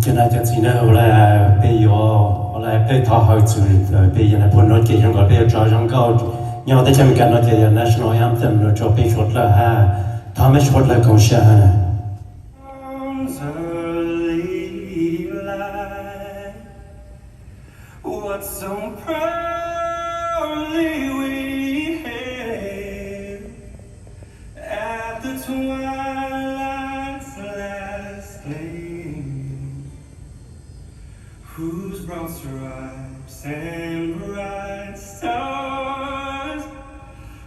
Cov nam cov txiv na, ua li peb yuav, ua li peb thov hawm txug peb yog nais phoo no ces zoo kom peb yuav tso zoo nkauj nyob teb chaws Amelikas no ces yog national anthem no rau peb suav dlawg hab thov mej suav dlawg koom sab hab na. What so proudly we hailed at the twilight's last gleam, whose broad stripes and bright stars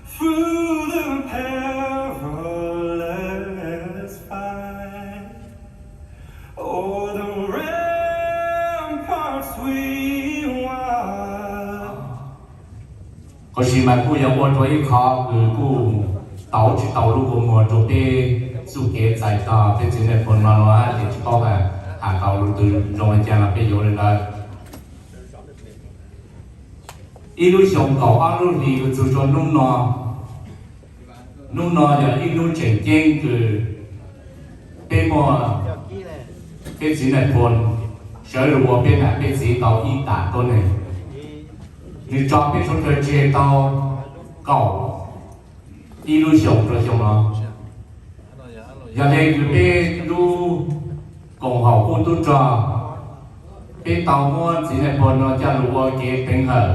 through the perilous fight o'er the ramparts we watched. Tab sis mas kuj yog ua rau ib qho kws kuj tau tsis tau lub kua muag rau peb txuj kev txais tog peb txiv nais phoo no no ces tsis paub has has tau lug twg zoo li cas los peb yuav li ntawd. Ib lub xyoo kaum ob lub hlis yuav txug rua hnub no, hnub no yog ib hnub tseem ceeb kws peb muaj peb txiv nais phoo sawv lug ua peb nam peb txiv tau ib tam tuab neeg. Nwg tso peb suav dlawg tseg tau kaum ib lub xyoo rua xyoo no. Yog le kws peb lub koom haum qub tub rog, peb tau muab txiv nais phoo no coj lug ua kev teev hawm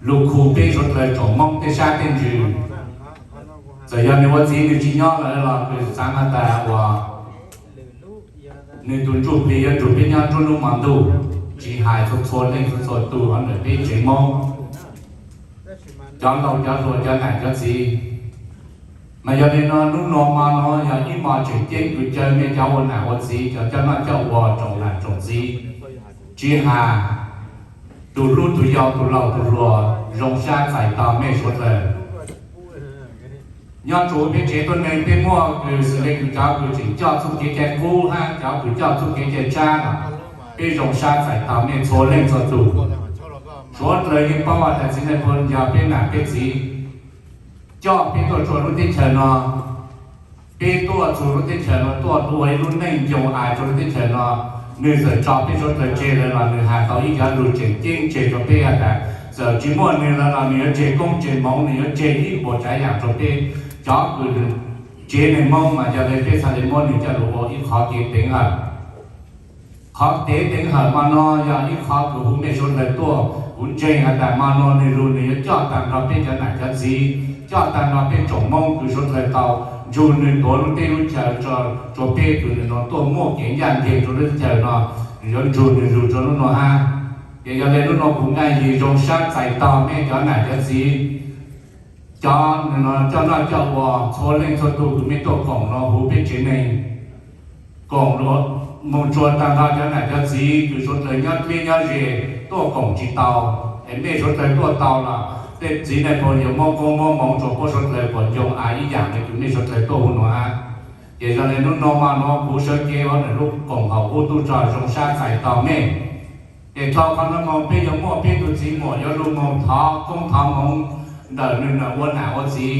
lug khu peb suav dlawg tsoom Moob tej sab tej ntsws. Txawm yog nwg ua txiv nwg tsis nyob lawm los kws xaav has tas uas nwg tug ntsuj plig yuav nrug peb nyob nruab hnub hmo ntuj, tsis has txhua txhua leej txhua txhua tug hov ntawm peb tsev Moob, cov laug cov hluas cov nam cov txiv. Mas yog le no hnub no mo no yog ib mo tseem ceeb kws caw mej cov ua nam ua txiv, cov coj noj coj ua, tsoom nam tsoom txiv, tsis has tug hlub tug yau tug laug tug hluas, zoo sab txais tog mej suav dlawg. Nyob rua peb tsev tuab neeg peb muaj kws xws le kws cov kws tseem coj txuj kev cai qub hab cov kws coj txuj kev cai tsab los peb zoo sab txais tog mej txhua leej txhua tug. Suav dlawg yeej paub has tas txiv nais phoo yog peb nam peb txiv coj peb tuaj rua lub teb chaws no. Peb tuaj txug lub teb chaws no tuaj ua ib lub neej ncoo as rua lub teb chaws no. Nwg txawm tso peb suav dlawg tseg lawm los nwg has tau ib cov lug tseem ceeb tseg rua peb has tas txawm tsis muaj nwg lawm los nwg yuav tseg koob tseg moov, nwg yuav tseg ib puas tsav yaam rua peb cov kws tsev neeg Moob mas yog le peb txhad le muab nwg coj lug ua ib qhov kev teev hawm. Qhov kev teev hawm mo no yog ib qhov kws hu mej suav dlawg tuaj, kuv ntseeg has tas mo no nwg lug nwg yuav coj taag nrho peb cov nam cov txiv, coj taag nrho peb tsoom Moob kws suav dlawg tau nrug nwg tuav lub teb lub chaw rua peb kws nwg nuav tuaj muaj kev ncaj nceeg rua lub teb chaws no, nwg yuav nrug nwg lug rua lub nuav hab. Ces yog le lub nuav kuv nqaa yig zoo sab txais tog mej cov nam cov txiv, cov coj noj coj ua, txhua leej txhua tug kws mej tuaj koom no hu peb tsev neeg koom, moog tsua taag nrho cov nam cov txiv kws suav dlawg nyob dleb nyob ze tuaj koom tsis tau, es mej suav dlawg tuaj tau los tej txiv nais phoo yuav muab koob muab moov rua puab suav dlawg puas ncoo as ib yaam le kws mej suav dlawg tuaj hu nuav hab. Ces yog le nub nua mo nuav kuv sawv kev ua nwg lub koom haum ub tub rog zoo sab txais tog mej. Ces dhau qhov nuav moog peb yuav muaj peb tug txiv muam yuav lug moog thov koob thov moov ntawm nwg ua nam ua txiv.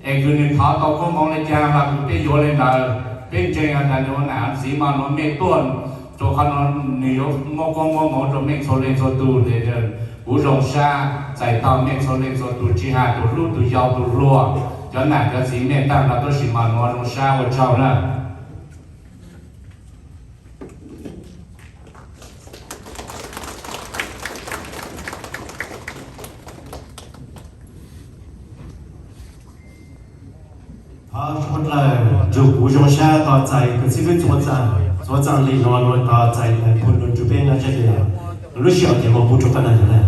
Es kws nwg thov tau koob moov le caag los kws peb yuav le ntawd. Peb ntseeg has tas nwg ua nam ua txiv mo nuav mej tuaj rua qhov nuav nwg yuav muab koob muab moov rua mej txhua leej txhua tug. Kuv zoo sab txais tog mej txhua leej txhua tug tsis has tug hlub tug yau tug hluas, cov nam cov txiv mej taag nrho tuab si mo nuav zoo sab ua tsaug na. Thov suav dlawg nrug kuv zoo sab tog txais kws txhib fwb txhua txaam li no nuav tog txais phoo nrug peb noj tshaj le. Lub sij hawm ces moog pub rua koj na yog le.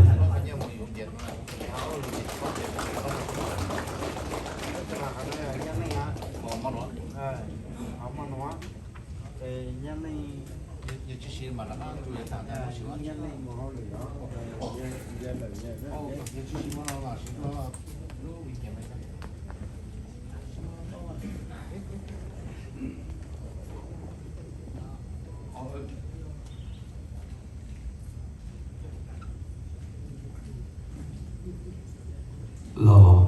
Los,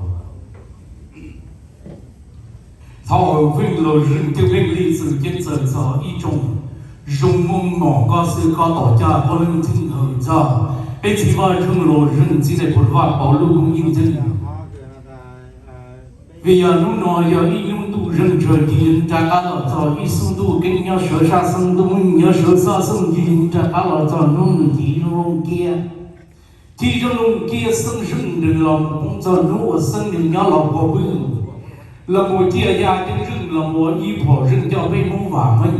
Thov Hwj Feej los zeeg Cwj Pheej Lis Xwm Ceeb txawm txog ib tsoom zoo mloog mom koj xwb koj tom caj koj leej thwj hawm txog peb txiv Vaj Zeej los zeeg txiv Nais Phoo Vaj Pov lub koob yeej ntseeg. Vim yog hnub no yog ib hnub ntuj zeeg tshaws ci yees rov qab los txog ib xub ntuj keeb nyob sawv sab xeeb ntuj meej nyob sawv sab xeeb ci yees rov qab los txog hnub nws ci zoo loo kiab. Ci zoo loo kiab xeeb zeej nws los mus poob txog hnub uas xeeb nws nyob los pog pwg los mus ciaj ya ceeb zeej los mus ua ib phom zeej coj peb Hmoob vam meej,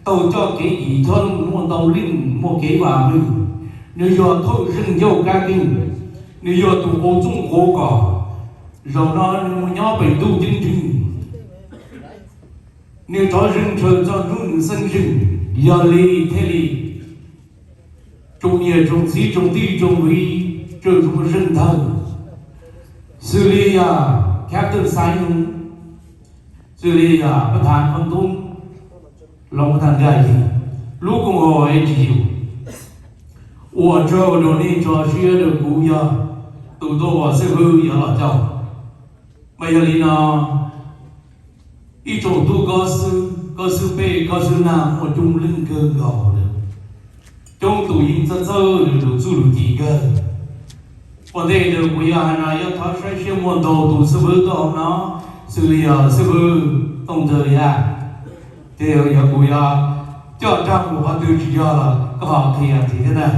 tau coj kev yim chob loo muaj ntau leej muaj kev vam meej. Nws yog thawj zeej ncauj kab keej, nws yog tus quav txooj quav kom. Zaum no nws mus nyob pem ntuj ceeb zeej, nws rov zeeg tshaws txog hnub nws xeeb zeej. Yog li thiaj li tsoom niam tsoom txiv tsoom tij tsoom viv tsoom zoo zeej ntawd, xws li yog Captain Xaiv Nus, xws li yog Pab Thav Phooj Tub, Loos Pab Thav Nkaj Yig, lub koom haum A G U, ua tsaug rau nej tso siab rau kuv yog tus tuaj ua xib hwb yuav los caum. Mas yog li no, ib tsoom tub kob xwb, kob xwb peb, kob xwb nag muaj coob leej kawg nkaus lawm. Coob tus yeej txawj txawj lwm tus txuj lus ci kawg. Ua ntej ntawd kuv yog hais no yog thov saib siab muaj ntau tus xib hwb tuaj hauv no, xws li yog xib hwb Tooj Ntxawg Yaj, ces yog kuv yog coj rag mus qhov twg tsis yog los koj ho qhia ntxiv thiab ntag.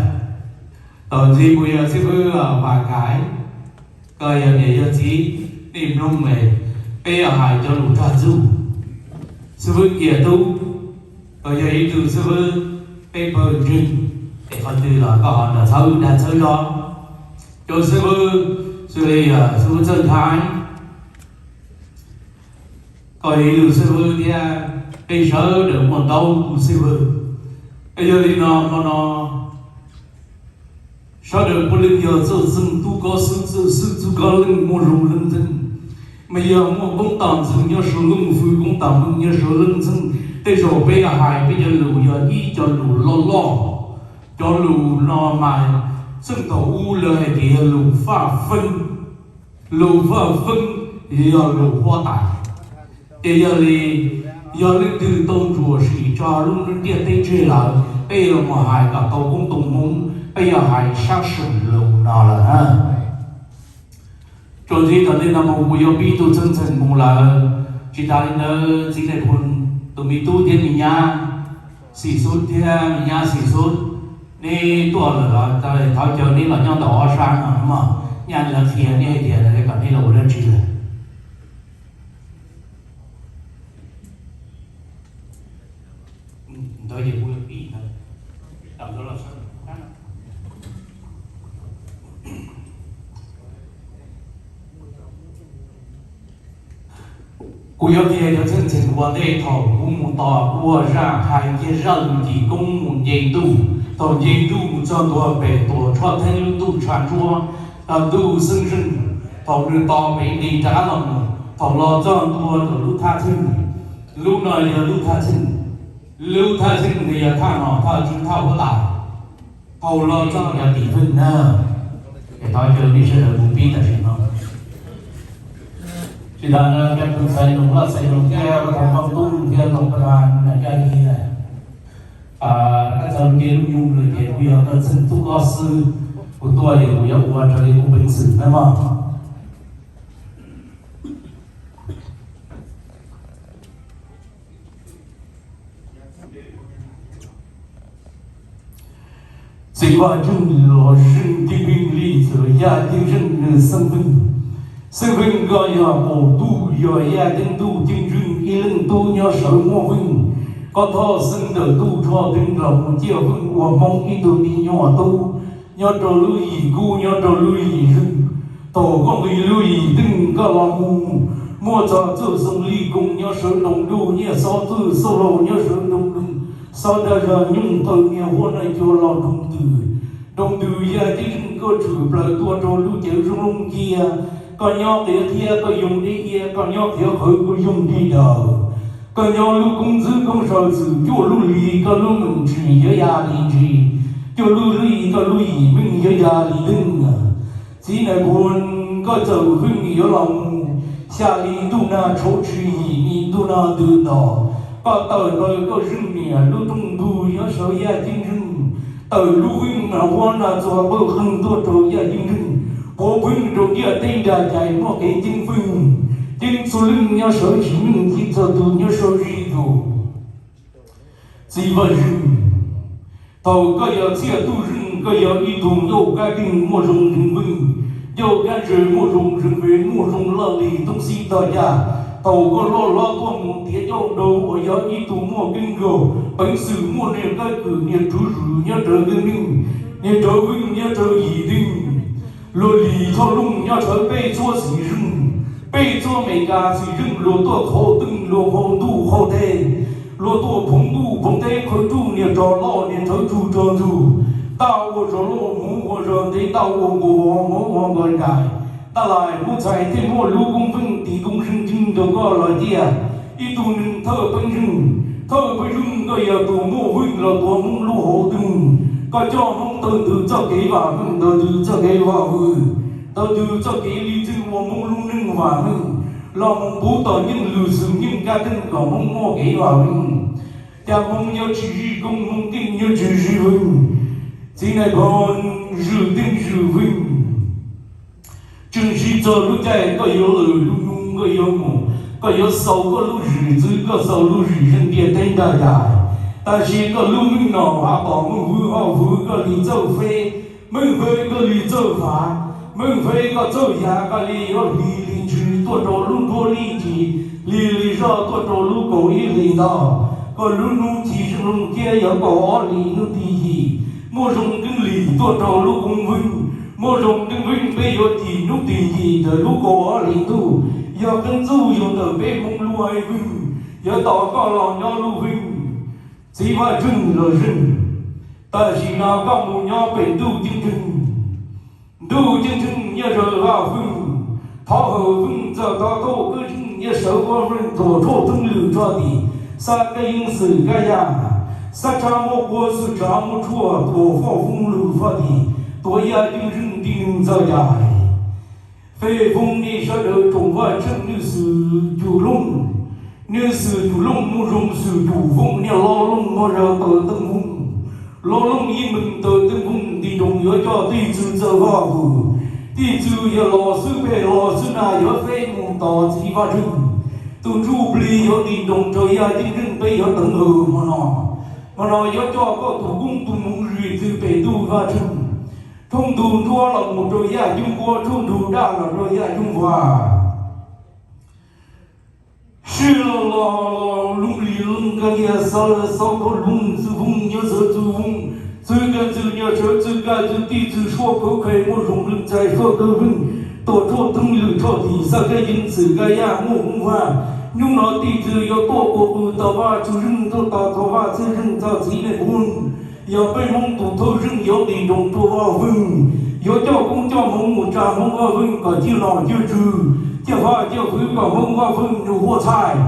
Thaum ntxiv kuv yog xib hwb Vam Kaiv, koj yog niam yog txiv, nej mloog es peb yog hais cov lus rag txuj. Xib hwb Kiag Tub, koj yog ib tug xib hwb peb pawg ntseeg, es qhov twg los koj ho nrog txhawb dag txhawb zog. Cov xib hwb, xws li yog xib hwb Txawj Nthaiv, koj yog ib tug xib hwb thiab, peb sawv daws muaj ntau tus xib hwb. Es yog li no hmo no sawv daws puav leej yog txawj txeeg tub kob xwb, txawj xwb txuj kob leej muaj zoo leej ntxeeg, mas yog muaj koob tam ntxeeg nyob sawv leej fwj, koob tam meej nyob sawv leej ntxeeg. Tej zaum peb yog hais peb cov lus yog ib co lus loj loj, cov lus no mas txheej thaum ub lawv hais tias yog lus faj feeb, lus faj feeb yog lus huab tais. Ces yog li, yog leej twg tau ntsuam sim tso lub ntiaj teb tseg lawm, peb yuav los hais kom tau koob tau hmoov, peb yuav hais sab seem lus no lawm na. Txuas ntxiv thaum ntej no mus kuv yuav pib tus txheej txheem mus lawm. Tsis tas li ntawd txiv Nais Phoo tus me tub thiab me nyab Xim Xub thiab me nyab Xim Xub, neb tuaj lawm los thov caw neb los nyob ntawm ob sab no mog, nyaj lawv qhia neb hais tias kom neb los ua dab tsi lawm. Kuv yuav qhia cov txheej txheem ua ntej thaum kuv mus tos kuv ua zaj hais kiag zaj lus cim koob mus nce ntuj. Thaum nce ntuj mus txog ntua pem Tuam Tshoj Theeb lub ntuj tshav ntsuab, tau ntuj xeeb zeej, thaum nws tos pem nqis rov qab los mus, thaum los txog ntua rau lub thaj txheej, lub no yog lub thaj txheej, lub thaj txheej nws yog thaj no thaj tswv thaj huab tais, thaum los txog yog tim feej na. Es thov caw nej sawv daws mus pib tam sim no. Tsis tas no, Captain Xaiv Nus, Xaiv Nus thiab Pab Thab Phooj Tub thiab Loos Pab Thab Nkaj Yig, rov qab txog lub caij lub nyoog lawm ces kuv yog txheej tub kob xwb, kuv tuaj ces kuv yuav ua raws li kuv peev xwm nawb mog. Txiv Vaj Zeej los zeeg Cwj Pheej Lis Xwm Yaj Ceeb Zeej nws xeeb Feej. Xeeb Feej koj yog qaum ntuj yog yaj ceeb ntuj ceeb zeej ib leej tub nyob sawv muaj feej. Koj thoj xeeb ntawm ntuj rho teeb los mus ciaj feej ua Hmoob ib tug me nyuam tub nyob rau lub yim kub nyob rau lub yim zeeg. Thaum koj nqis lub yim teej koj los mus, muaj txog txuj xoo li koos nyob sawv nroo ntuj, nyiaj xob txwj xauj laus nyob sawv nroo ntuj, xob dag zog nyooj qaws niag huab nai cua los nroo ntws. Nroo ntws yaj ceeb zeej koj tshwm plaws tuaj rau lub cawv zoo loo cia. Koj nyob qiav thiab koj yoo dib iab, koj nyob qiav qhawv koj yoo dib daws. Koj nyob lub koob ntxwb koob saw txwm cuaj lub hlis, koj lub meem tsim yuav ya li ntsis, cuaj lub hlis koj lub yim meej yuav ya li leej. Txiv Nais Phoo, koj txawm feej yuav los mus, xya li ntuj nag tshauv tshwm yim ni ntuj no ntws ntos, koj tawm plaws koj zeej niam lub rooj ntug nyob saud Yaj Ceeb Zeej, tawm lub veej mas huab nag txua pawg qeeg tuaj rau Yaj Ceeb Zeej, puav pheej rau ntiaj teb nra cai muaj kev ceeb pheej, ceeb txhua leej nyob saud tsis meej, ceeb txhua tus nyob saud zij zus. Txiv Vaj Zeej, thaum koj yog txhiaj tub zeej, koj yog ib tug ncauj kab keeg muaj zoo zeeg veej, ncauj kab ntse muaj zoo zeeg ve, muaj zoo laj lim toob xib tog caj. Thaum koj loj hlob tuaj mus tiav ncauj nraug uas yog ib tug muaj keeb nkaug, peev xwm muaj niag kab kws niag rhuv zus nyob rawv keeb neej, niag rawv veej nyob rawv yim deej. Luag lim thoj looj nyob sawv peb txhua xim zeej, peb txhua Amelikas xim zeej, luag tuaj qhau teej luag qhau ntuj qhau teb, luag tuaj phoov ntuj phoov teb qhawv ntuj niag rog loj niag rhawv tsug rog ntug, ntaj ua zog loj hmuv ua zog ntev, ntaj ua nkaus vov hmuv ua nkaus nrais, ntaj lais hmuv txhais thiaj muaj lub koob veej tis koob zeej ceeb rau koj los ciaj. Ib tug neeg thawj peb zeej, thawj peb zeej koj yog tus muaj veej los tuav Hmoob lub hauv doog, koj coj Hmoob taw ntws txoj kev vam meej, taw ntws txoj kev vam vwm, taw ntws txoj kev li txwj ua Hmoob lub neej vam meej, los mus puv tom nyeej lwm xwm nyeej kab keeg kom Hmoob muaj kev vam meej. Cas Hmoob yuav tsis zij koob, Hmoob keej yuav tsis zij veej, txiv nais phoo zwm teej zwm veej. Tseem sib txog lub caij koj yuav lwm lub hnub koj yuav mus, koj yuav xaus koj lub zwm txwv, koj xaus lub zwm zeej ntiaj teb nra cai. Tab sis koj lub meej nom haj pom meej hwv hoj hwv koj li txawj feb, meej feb koj li txawj fav, meej feb koj txawj yav koj li yuav hli li ntsws tuaj rau lub nruab li ci, hli li zoj tuaj rau lub kaum ib hlis ntau. Koj lub hnub ci zeej zoo thiab yuav kaum ob hlis hnub tim yim, muaj zoo keeb lim tuaj rau lub koob veej, muaj zoo keeb veej peb yuav tim hnub tim yim ntawm lub kaum ob hlis ntuj, yog qeeb txuj yug ntawm peb Hmoob lub haiv veej, yuav tos koj los nyob lub veej. Txiv Vaj Zeej los zeej, tam sim no koj mus nyob pem ntuj ceeb tsheej. Ntuj ceeb tsheej nyob zawv Vaj Veej, thov hawm veej txawj thov thauj kab zeej nyob sawv Vaj Veej, tuam rhuaj theej lwm rhuaj tim, xab kab yeeb xwm kab yaj, xab tshav muaj quav xwm tshav muaj tshuaj, tuam foj foob lwm foj tim, tuam yaj ceeb zeej nti neeg txawj cai. Fej foob nej sawv daws tsoom Vaj Tsheej, nej xwm cum looj, nej xwm cum looj muaj zoo xwm cum vooj, nej lo looj muaj zog taws teej vooj, lo looj yeej meem taws teej vooj, nti nroos yuav coj tij txwv txawj vaj vwm, tij txwv yuav los xwb pem los xwb na yuav feb mus tos txiv Vaj Tsheej. Tus ntsuj plig yuav nti nroos rau yaj ceeb zeej peb yuav teev hawm hmo no. Hmo no yuav coj koj tus koob tus hmoov zim txwv pem ntuj Vaj Tsheej. Tshooj ntug nruab los mus rau yaj ceeb npuab, tshooj ntug daj los rau yaj ceeb vaj. Sij los los los lub li lub kab lias xav lawv xav koj lub txwv vooj nyob sawv txwv vooj, txwv kab ntxwg nyob sawv txwv kab ntxwg, tij txwv suab khawv qhia muaj zoo lwm txais suab kawg veej, tuam tshuaj theej lwm tshuaj tim, xab kab yeeb xwm kab yaj muaj hoob vaj. Hnub no tij txwv yuav tuaj ua qws tau Vaj Tswv Zeej, tuaj tos thov Vaj Tswv Zeej txog txiv neej pub. Yog peb Hmoob tus thawj zeej yuav nti nroos rau Vaj Veej, yuav coj koob coj hmoov mus tsa Hmoob Vaj Veej kom ciaj nom ciaj tswv, ciaj vaj ciaj vwv kom Hmoob Vaj Veej nws huaj txhais,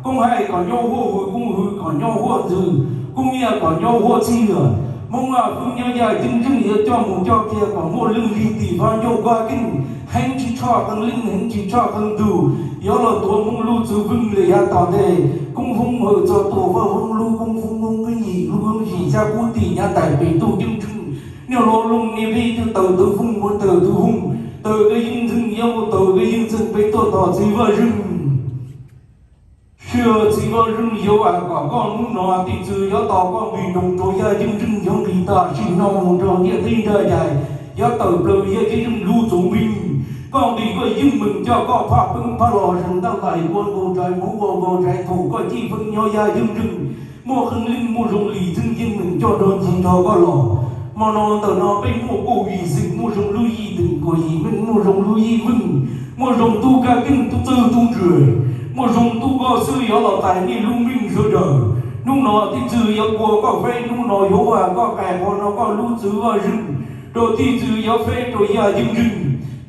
koob hais kom nyob huaj hwv, koob hwv kom nyob huaj ntxwv, koob nyiaj kom nyob huaj txiag. Hmoob Vaj Veej nyob yaj ceeb zeej yuav coj mus coj kiag kom muaj lwj lig tim fab ncauj kab keej, heev tsis tshoj qee leej heev tsis tshoj qee tus, yuav los tuav Hmoob lub txwv veej li yav tom ntej. Koob foob hawm txog tuam Vaj Veej lub koob foob, koob yim lub koob yim xyab kub tim nyav tais pem ntuj ceeb tsheej. Niaj hlob looj niaj peb twb taws tus vooj mus taws tus vooj, taws kab yeeb ntxeeg yuav mus taws kab yeeb ntxeeg peb tuaj tos txiv Vaj Zeej. Sij txiv Vaj Zeej yuav vam kom koj hnub no tij txwv yuav tos koj nqis nroos rau yaj ceeb zeej, yuav nqis tam sim no mus rau ntiaj teb nra cai, yuav tawm plaws yaj ceeb zeej lub txoov npeej. Koj nqis koj yeej meem coj koj phaj peeb phaj los zeeg ntaj lais ua nkaus rais hmuv ua nkaus rais thaum koj cij feej nyob yaj ceeb zeej. Muaj qee leej muaj zoo li txeeb yeej meem coj nrog ncig nrog koj los. Hmo no ntawm no peb muaj kauj yim xeem, muaj zoo lub yij teem, kauj yim meej, muaj zoo lub yij veej, muaj zoo tub kab keej tub txawj tub ntse, muaj zoo tub koj xwb yuav los tais nej lub meej sawv daws. Hnub no tij txwv yuav kua koj feb, hnub no yuav vam koj qais, qhov no koj lub txwv Vaj Zeej, rau tij txwv yuav feb rau yaj ceeb zeej.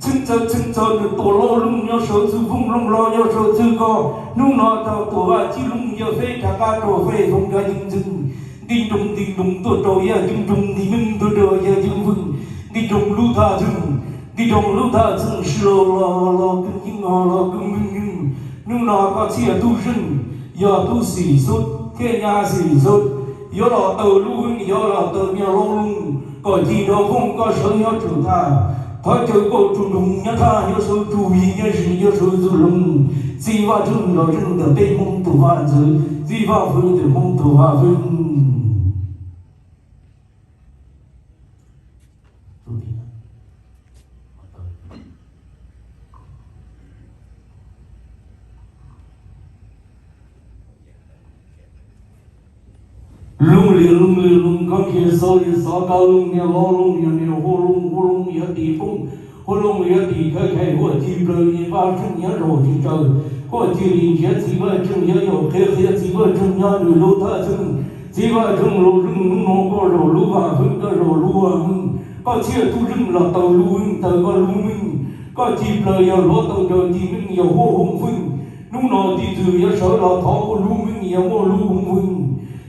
Txheej txawv txheej txawv nws tuam loj looj nyob sawv txwv vooj, looj loj nyob sawv txwv koj. Hnub no tau tuam Vaj Cib Looj yuav feb rov qab rau fej foob kab yeeb ntxeeg. Nti nroos nti nroos tuaj rau yaj ceeb nroos, nti meej tuaj rau yaj ceeb veej. Nti nroos lub thaj txheej, nti nroos lub thaj txheej, sij los los los kws yeej ho los kws meej yeej. Hnub no koj txhiaj tub zeej yog tub Xim Xub thiab nyab Xim Xub, yuav los taw lub hwj, yuav los taw niag loob looj, kom ci rau fooj koj sawv nyob tsum thaj. Thov caw koj tsuj nroog nyob thaj, nyob sawv tsuj yig, nyob zis nyob sawv tsuj loog. Txiv Vaj Tswv los zeej ntawm peb Hmoob tus vaj ntxwv, txiv Vaj Hwv ntawm Hmoob tus vaj hwj. Looj li looj li looj, koj nrhiav xov li xov, koj looj niag loob looj, yog niag huab looj, huab looj yuav tim poob, huab looj yuav tim khawv khais, huaj ci plaws li Vaj Tswv nyob zaum tsis tsaws, huaj ci li nrhiav txiv Vaj Tswv yuav yaum qhia qhia txiv Vaj Tswv nyob nws lub thaj xwb. Txiv Vaj Tswv los zeej hnub no koj zaum lub vaj hwj, koj zaum lub vaj hwj, koj txhiaj tub zeej los taw lub hwj, taw koj lub hwj, koj ci plaws yog hluav taws nraws ci meej yog huab hoom hwj. Hnub no tiv txwm yuav sawv los thov koj lub hwj yog muaj lub hoom hwj,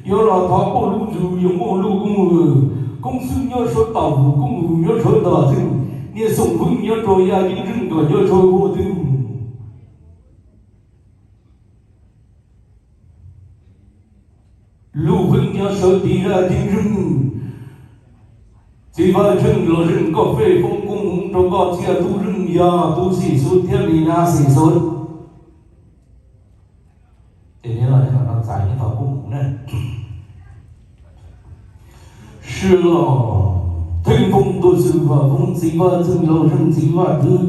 yuav los thov koj lub ntxwg yog muaj lub koob hwj. Koob xwb nyob sawv tom vus, koob vus nyob sawv tom txwj, niag xoom hwj nyob rau yaj ceeb zeej kom nyob sawv huaj twg. Lub hwj nyob sawv tim yaj ceeb zeej. Txiv Vaj Tswv los zeej koj fej foob koob hwj rau koj txhiaj tub zeej yog tub Xim Xub thiab me nyab Xim Xub. Ces niam los txais nyob tom koob hwj na. Sij los theej foob tuaj xwb vam foob txiv Vaj Tswv los zeej txiv Vaj Tswv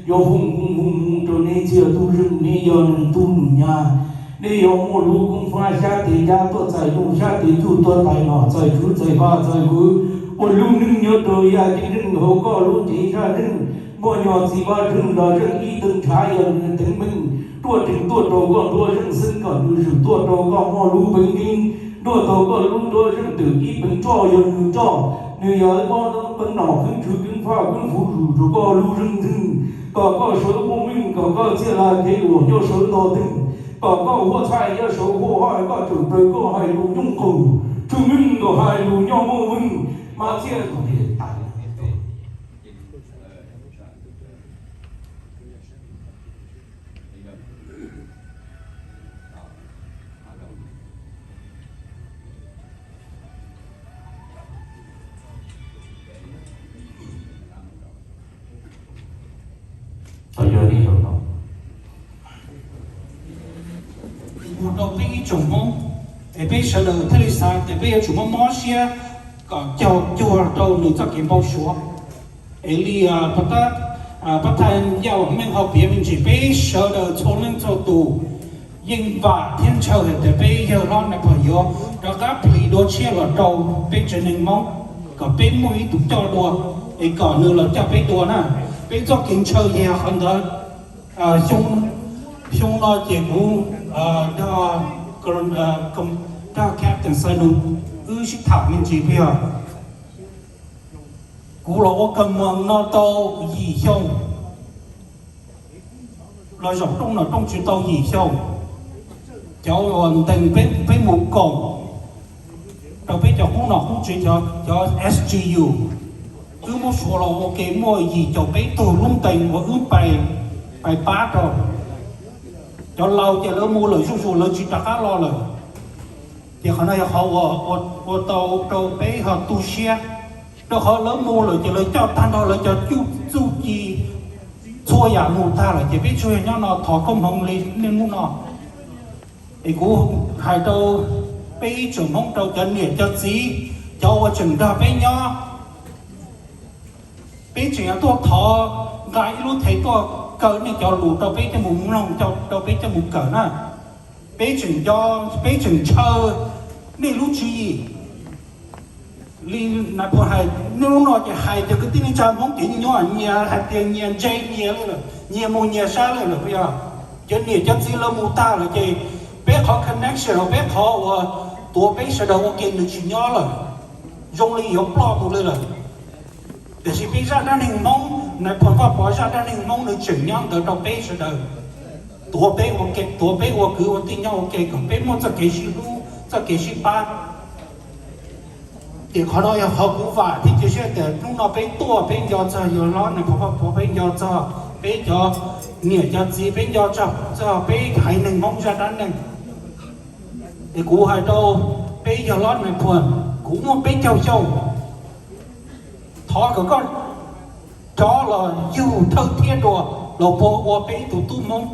yuav foob koob hwj rau neb txhiaj tub zeej, neb yog nws tub nws nyab, neb yuav muaj lub koob fab xyab tes cab tuaj txais ntuj, xyab tes tsuj tuaj tais nom, txais tswv txais paj txais kwv, ua lub neej nyob rau yaj ceeb zeej hauv koj lub cev zaj zeej. Muaj nyuag txiv Vaj Tswv los zeej ib tug ntshav yog nws teev meej, ruaj rees tuaj rau koj nruab zeej xwb kom nws zwm tuaj rau koj muaj lub peev keeb, nruaj tau koj lub nruab zeej twm ib peev roj yog nws roj, nws yog mob peev nom, keeb tswv keeb faj keeb fuv zwm rau koj lub zeej ntxwg, kom koj sawv muaj meej, kom koj txhiaj la kev luam nyob sawv nto twg, kom koj huaj txhaij nyob sawv huaj haj, koj tseem plaws koj hais lus nyooj qaug, tshwj meej kom hais lus nyob muaj meej, mas txhiaj mus rau peb ib tsoom Hmoob, es peb sawv daws thiaj li xav tias peb yuav tsum mob mob siab kom cuag rau nws txoj kev npau suav. Es li pab thaj Yaj Vam Meej ho piav me ntsis, peb sawv daws txhua leej txhua tus yeej vam thiab ntshaw hais tias peb yawg hlob Nais Phoo yuav rov qab plhis dua tshiab los rau peb tsev neeg Hmoob, kom peb muaj ib tug coj dua, es kom nws los coj peb dua na. Peb txoj kev ntshaw yog qhov ntawd. Xyoo no ces kuv nrog, nrog Captain Xais Nus wb sib tham me ntsis peb yog, kuv los ua kawg moos no tau yim xyoo, los zaum rooj no rooj tsis tau yim xyoo. Cov uas ntees peb mus koom rau peb cov qub nom qub tsev, cov S G U, wb muab suav los ua ke muaj yim caum peb tug lub ntees uas wb pais, pais pab rau. Cov laus ces lawv mus lawm zuj zus, lawv tsis rov qab los lawm. Ces qhov no yog qhov ua tau rau peb ho tu siab, rau qhov lawv mus lawm ces lawv coj tag nrho lawv cov txuj ci, txhua yam mus tag lawm ces peb tsuas yog nyob no thov koob hmoov li niaj hnub no. Es kuv hais rau peb ib tsoom Hmoob, rau cov niam cov txiv, cov uas tseem nrog peb nyob, peb tseem yuav tuaj thov nqa ib lub thev tuaj kaw nej cov lus rau peb coj mus mloog, rau peb coj mus kawm na. Peb tseem nco, peb tseem ntshaw nej lub tswv yim. Li Nais Phoo hais, niaj hnub no ces hais tias kwv tij neej tsa Hmoob kev nyuaj nyias hais tias nyias ntse nyias li lawm, nyias mus nyias sab li lawm puas yog? Cov niam cov txiv lawv mus tag lawm ces peb qhov connection uas peb qhov uas tuav peb sawv daws ua ke nws tsis nyob lawm, zoo li yuav ploj mus li lawm. Tiam sis peb zaj dab neeg Hmoob, Nais Phoo Vaj Pov zaj dab neeg Hmoob nws tseem nyob ntawd rau peb sawv daws, tuav peb ua ke, tuav peb ua kwv ua tij nyob ua ke kom peb muaj txoj kev sib hlub, txoj kev sib pab. Ces qhov no yog qhov kuv vam thiab cia siab tias hnub no peb tuaj peb nco txog yawg hlob Nais Phoo Vaj Pov, peb nco txog peb cov Niam cov txiv peb nco txog peb haiv neeg Hmoob zaj dab neeg. Es kuv hais rau peb yawg hlob Nais Phoo, kuv muaj peb caug xyoo, thov kom koj rov los yug thawj thiab dua los puag ua peb ib tug tub Hmoob.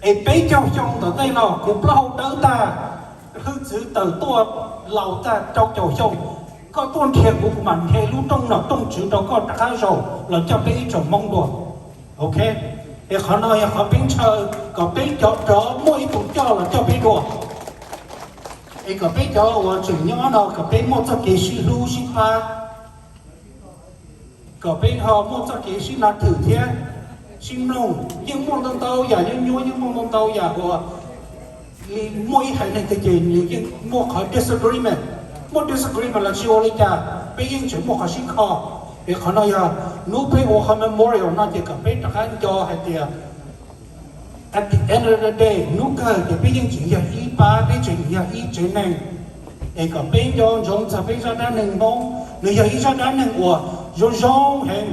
Es peb caug xyoo tom ntej no kuv plaub hau dawb tag, hwj txwv tawm tuaj laus tag rau caum xyoo, koj tuaj nrhiav kuv, kuv mam nrhiav lub rooj nom rooj tswv rau koj rov qab zaum los coj peb ib tsoom Hmoob dua. Ok, es qhov no yog qhov peb ntshaw, kom peb cov rov muaj ib tug coj los coj peb dua. Es kom peb cov uas tseem nyob no kom peb muaj txoj kev sib hlub sib pab, kom peb ho muaj txoj kev sib nav thwm thiab sib mloog. Yeej muaj ntau ntau yam nyuaj nyuaj, yeej muaj ntau ntau yam uas li muaj ib haiv neeg twg ces nws yeej muaj qhov disagreement. Muaj disagreement los tsis ua li cas, peb yeej tseem muaj qhov sib kho. Es qhov no yog hnub peb ua qhov memorial no ces kom peb rov qab nco hais tias at the end of the day, hnub kawg ces peb yeej tseem yog ib pab, peb tseem yog ib tsev neeg. Es kom peb nco ntsoov txog peb zaj dab neeg Hmoob, nws yog ib zaj dab neeg uas zoo zoo heev.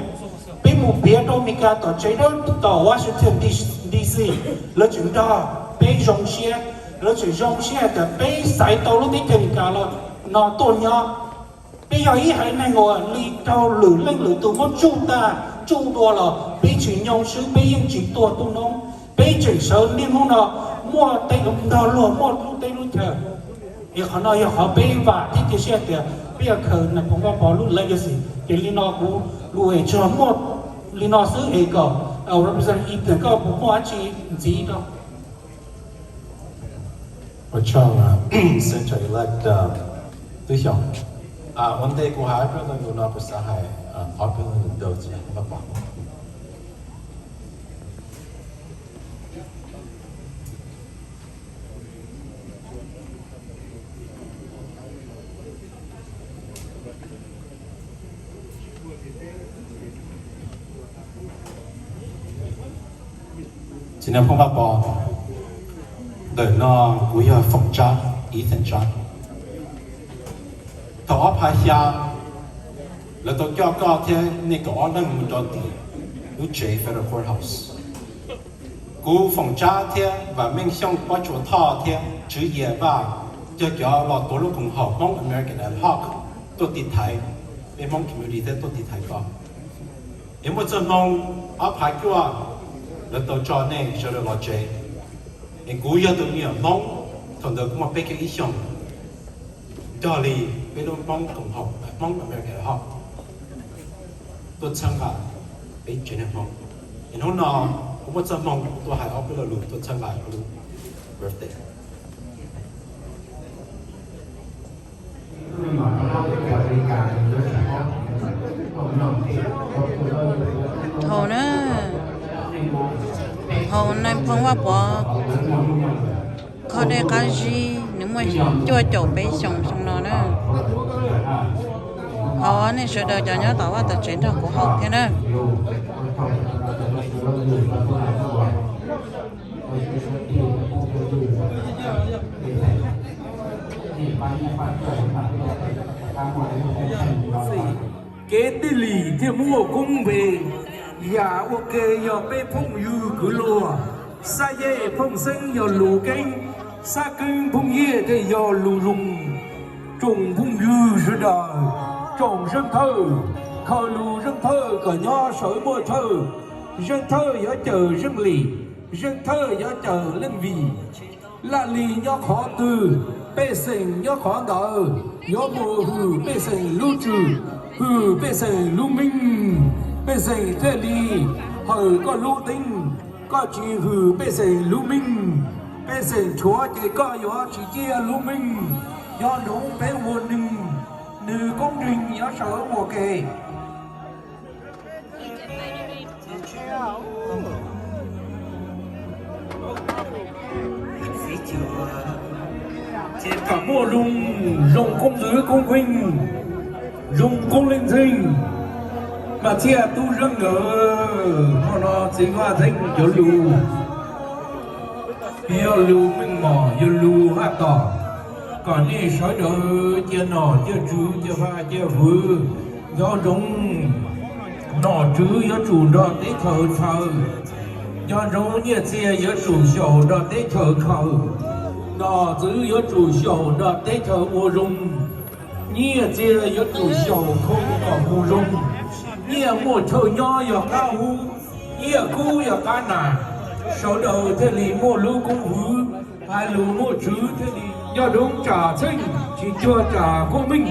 Peb mus piav rau Amelikas tom tsev dawb, tom Washington D C, lawv tseem nrog peb zoo siab, lawv tseem zoo siab hais tias peb xaiv tau lub teb chaws Amelikas los no tuaj nyob. Peb yog ib haiv neeg uas li raug lwm leej lwm tus muab tsuj tag tsuj dua los peb tsis nyoo swb, peb yeej tsis tuag tuaj noob, peb tseem sawv niaj hnub no muaj tej ntog luag muaj lub teb lub chaw. Es qhov no yog qhov peb vam thiab cia siab tias peb yuav khaws Nais Phoo Vaj Pov lub legacy. Ces li no kuv lus es tsuas muaj li no xwb es kom Representative Ethan koj puas muaj dab tsi ntxiv rau? Ua tsaug Senator-elect Tub Xyooj. Ua ntej kuv hais ob peb lo lus no kuv xav hais ob peb lo lus rau txiv Vaj Pov. Txiv Nais Phoo Vaj Pov, ntawm no kuv yog Foom Tsab, Ethan Tsab. Thaum ob phav xya, lawv tau coj koj thiab nej kaum ob leeg mus rau tim lub tsev Federal Courthouse. Kuv Foom Tsab thiab Vam Meej Xyooj, Pob Tsuas Thoj thiab Tswv Yias Vaj yog cov los tuav lub koom haum Hmoob American Ad Hoc tuaj tiv thaiv peb Hmoob community thiab tuaj tiv thaiv koj. Es muaj txoj hmoo ob phav cuaj, lawv tau tso nej sawv daws los tsev. Es kuv yog tus me nyuam Hmoob, thaum ntawd kuv muaj peb caug ib xyoos, nrog li peb lub Hmoob koom haum Hmoob American Ad Hoc tuaj txhawb nqa peb tsev neeg Hmoob. Es hnub no kuv muaj txoj hmoo tuaj hais ob peb lo lus tuaj txhawb nqa koj lub birthday. Thaum na, thaum Nais Phoo Vaj Pov kho dej qab zib, nws muaj cuaj caum peb xyoos xyoo no na. Thov nej sawv daws cov nyob tom vaj tom tsev nrog kuv haum thiab na. Kev tij lim thiaj muaj koob npe. Yam ua ke yog peb phooj ywg kwv luag, xab yej phooj xeeb yog lus keeb, xab keeb phooj yiaj thiaj yog lus zoo. Tsoom phooj ywg sawv daws, tsoom zeej thawj, khaws lus zeej thawj kom nyob sawv muaj thawj. Zeej thawj yuav cawm zeej lim, zeej thawj yuav cawm leej vim. Laj lim nyob qhov twg, pej xeem nyob qhov ntawd. Yuav mus hwm pej xeem lub tswv, hwm pej xeem lub meej, pej xeem thiaj li hawm koj lub teeb. Koj tsis hwm pej xeem lub meej, pej xeem tshuav ces koj yuav tsis ciaj lub meej. Nco ntsoov peb ua neeg, nws koob nreeg yuav sawv ua ke. Ces kom muaj zoo, zoo koob ntxwv koob nkeeg, zoo koob leej ntxeeg, mas thiaj tub zeej nkawd hmo no txiv Vaj Theej cov lus yog lus meej mom, yog lus haj tom, kom nej sawv daws cia nom cia tswv cia vaj cia vwv, nco ntsoov nom tswv yuav tsum nrog teb chaws chaw. Nco ntsoov nyiaj txiag yuav tsum xyaum nrog teb chaws khaws, nom tswv yuav tsum xyaum nrog teb chaws ua zoo. Nyiaj txiag yuav tsum xyaum khoo kom mus zoo. Nyiaj muaj chaw nyob yog qab hub, nyiaj kub yog qab nas, sawv daws thiaj li muaj lub koob hmoov, hais lus muaj tswv thiaj li. Nco ntsoov tsam txheej tsis cuag tsam koob meej.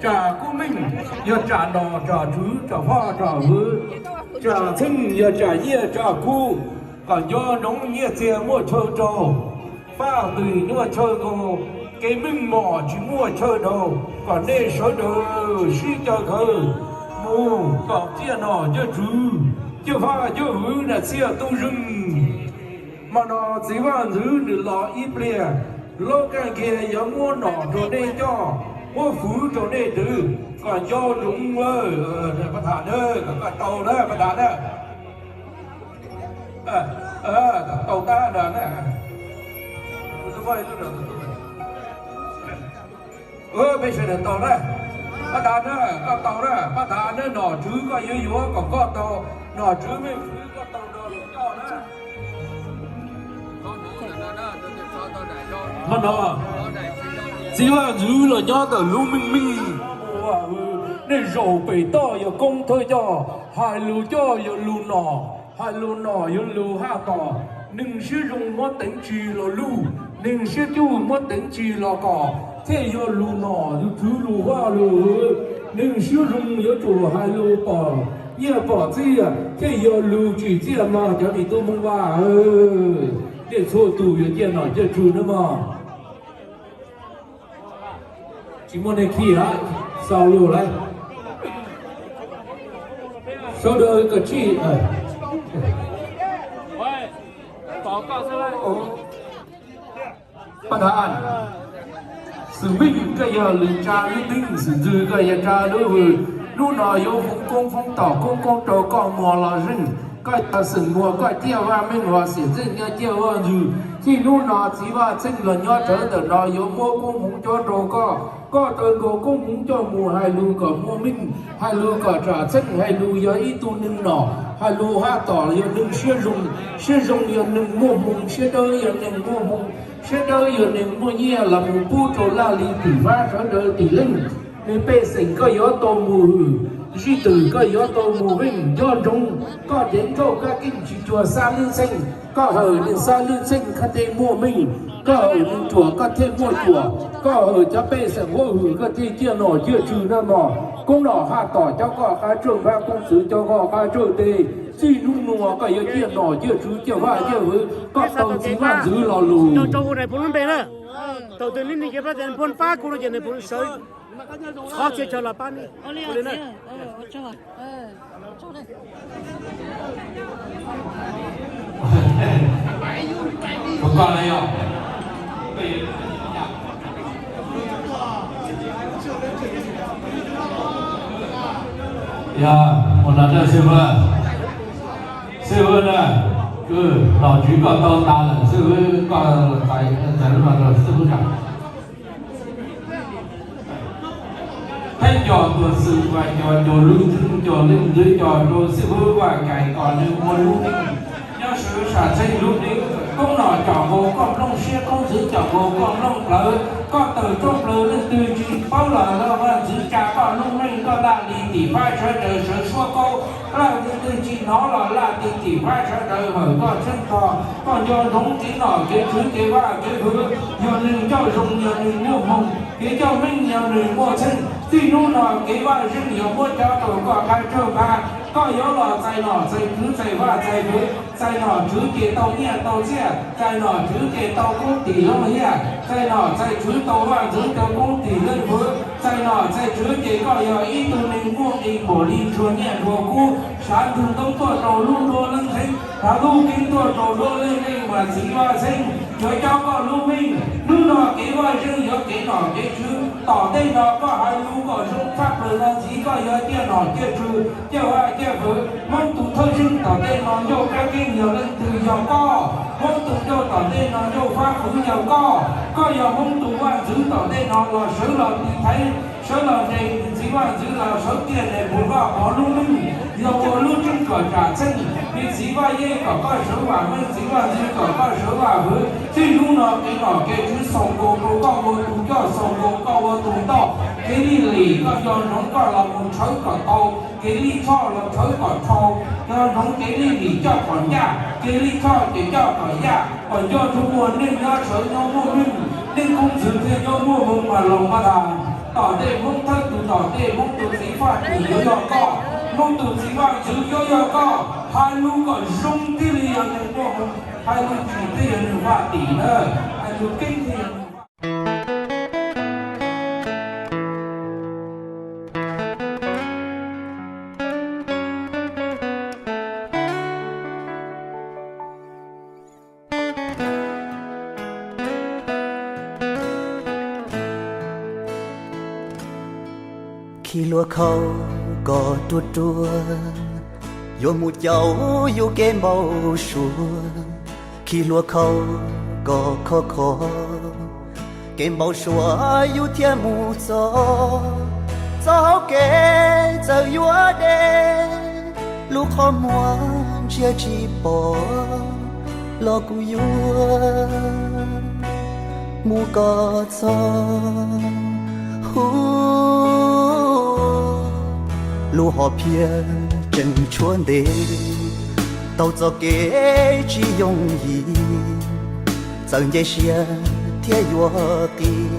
Tsam koob meej yog tsam nom tsam tswv tsam vaj tsam hwv. Tsam txheej yog tsam nyiaj tsam kub. Kom nco ntsoov nyiaj txiag muaj chaw rau, faj ntws muaj chaw nkaus, kev meej mom tsis muaj chaw rau. Kom nej sawv daws sib caw khawv mus kom ciaj nom ciaj tswv, ciaj vaj ciaj hwv na txhiaj tub zeej. Hmo no txiv vaj ntxwv nws los ib pliag, lub kaj kiag yuav muab nom rau nej coj, muab hwv rau nej twv. Kom nco ntsoov lawm, pab tham na, kom koj tau na, pab tham na. Tau tab na. Peb sawv daws tau na. Pab tham na, koj tau na, pab tham na, nom tswv koj yuav yuav kom koj tau, nom tswv mej hwv koj tau nrog lawv coj na. Hmo no txiv vaj ntxwv los nyob ntawm lub meej meej, nej zaum pem toj yog koob thawj coj, hais lus coj yog lus nom, hais lus nom yog lus haj tom. Neeg siab zoo muab teev tsis los luj, neeg siab cuj muab teev tsis los kom, thiaj yog lus nom lus tswv lus vaj lus hwv. Neeg siab zoo yuav tsum hais lus pom nyiaj pom txiaj, thiaj yog lus tsim txiaj mog cov me tub Hmoob Vaj. Nej txhua tus yuav ciaj nom ciaj tswv nawb mog. Tsis muaj neeg khi lawm, xaus lus lawm. Sawv daws kom tsij. Pab tham, xwm meej koj yog lwm tsa lub neej, xwm ntxwg koj yog tsa lub hws. Hnub no yuav foov koob foov tom koob koob rau koj muag los zeej. Koj yog xeem muag koj ciaj vaj meej los xeem txheej nyob ciaj vaj ntxwg. Txij hnub no txiv vaj txheej los nyob rawv ntawm no yuav muab koob hmoov cob rau koj. Koj tau nkaus koob hmoov coj mus hais lus kom muaj meej, hais lus kom tsam txheej, hais lus yog ib tug neeg nom, hais lus haj tom yog neeg siab zoo. Siab zoo yog neeg muaj hmoo, siab dawb yog neeg muaj hmoo, siab dawb yog neeg muaj nyiaj los mus pub rau laj lim tim fab sawv daws tim leej. Nws pej xeem koj yuav tau mus hwm, zij twm koj yuav tau mus veej. Nco ntsoov, koj cev nkauj kab keej tsis cuag xab lwb txheej. Koj hawm neeg xab lwb txheej koj thiaj muaj meej, koj hawm neeg ruam koj thiaj muaj cuam, koj hawm cov pej xeem huab hwm koj thiaj ciaj nom ciaj tswv na mog. Koob nom haj tom cov koj qab tsawj npab, koob txwv cov koj qab tsawj teg. Txij hnub no koj yuav ciaj nom ciaj tswv ciaj vaj ciaj hwv, koj tau txiv vaj ntxwv lo lus. Thaum twg neb nws ces pab tias npua pab kuv no ces nws sawv txhob txhia chaw los pab neb. Yog ua no na xib hwb, xib hwb na, nom tswv koj tau tas lawm, xib hwb koj txais lub no rau xib hwb na. Peb cov tuam xwm Vaj, cov cov lub ntswg, cov leej ntxwv, cov rau xib hwb Vaj Kaim kom nws ua lub neej nyob sawv sam txheej lub neej. Koob nom com nkaus koj nplooj siab, koob txwv com nkaus koj nplooj plawv. Koj tawm rooj plaws leej twg tsis paub los Vaj ntxwv tsa koj lub neej, koj laj lim tim fab sawv daws sawv suab kaub. Laj leej twg tsis hnov los laj lim tim fab sawv daws hawm koj tseeb tog. Koj nco ntsoov kev nom kev tswv kev vaj kev hwv, yog neeg coj zoo yog neeg muaj hmoo, kev coj meej yog neeg muaj txheej. Txij hnub no kev vaj zeej yuav muab coj rau koj qab tsawj npab. Koj yuav los txais nom txais tswv txais vaj txais hwv. Txais nom tswv ces tau nyiaj tau txiaj, txais nom tswv ces tau koob tim loob hiaj, txais nom txais tswv tau vaj ntxwv tau koob tim leej hwv. Txais nom txais tswv ces koj yog ib tug neeg muaj nqi npaum li ntsuag nyiaj ntsuag kub, sav ntug ntoob tuaj rau lub nruab leej heeb, sav lub keeb tuaj rau nruab leej leej mas txiv vaj txheej yuav cob koj lub meej. Hnub no kev vaj zeej yuav kev nom kev tswv, tom ntej no koj hais lus kom zoo tshaj plaws no ntxiv koj yuav ciaj nom ciaj tswv ciaj vaj ciaj hwv. Hmoob tus thawj zeej tom ntej no ncauj kab keeb yog leej twg? Yog koj. Hmoob tus ncauj tom ntej no ncauj fab hwv yog koj. Koj yog Hmoob tus vaj ntxwv tom ntej no los sawv los tiv thaiv, sawv los nres txiv vaj ntxwv los sawv kiag nres puv vaj pov lub neej. Yog ua lub rooj kom tsam txheej, me txiv Vaj Yeej kom koj sawv vam meej, txiv Vaj Ntxwv kom koj sawv vam hwv. Txij hnub no kev nom kev tswv xaus nkaus rau koj ua tus coj, xaus nkaus koj ua tus ntoj. Kev lij lim koj nco ntsoov koj los mus tshawv kom tau, kev lij choj los tshawv kom dhau, nco ntsoov kev lij lim coj kom ncaj, kev lij choj ces coj kom yaj, kom nco ntsoov ua neej nyob sawv nyob muaj hwj, neej koob ntxwv thiaj nyob muaj hmoo mas los npaj tas. Tom ntej Hmoob thawj tus, tom ntej Hmoob tus txiv Faj Tim yuav yog koj, Hmoob tus txiv Vaj Ntxwv yuav yog koj. Hais lus kom zoo thiaj li yog neeg muaj hmoo, hais lus tsis thiaj yog neeg Faj Tim na, hais lus keeb thiaj yog neeg Faj Khi hlua khau kom ruaj ruaj, yuav mus caum yus kev npau suav. Khi hlua khau kom khov kho, kev npau suav yus thiaj mus txog. Txoj hauv kev txawm yuav deb, lub qhov muag ntsia tsis pom, los kuv yuav mus kom txog. Hu, lub hom phiaj tseem tshuav ntev, taug txoj kev tsis yooj yim, txawm nce siab thiab yuav qis,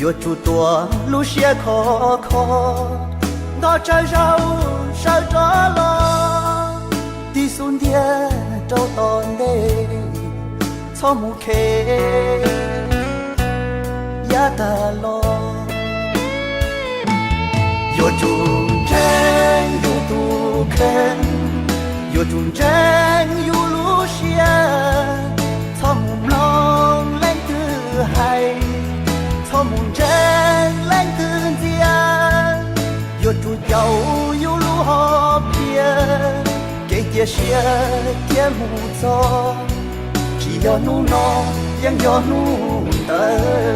yuav tsum tuav lub siab khov kho, nto tsawg zaus sawv rov los, tig xub ntiag rau tom ntej, txhob mus khe yav tag los. Yuav tsum ntseeg yus tus kheej, yuav tsum ntseeg yus lub siab, txhob mus mloog leej twg hais, txhob mus ntseeg leej twg ntxias. Yuav tsum caum yus lub hom phiaj, kev cia siab thiaj mus txog, tsis yog hnub no, yeej yog hnub ntawd.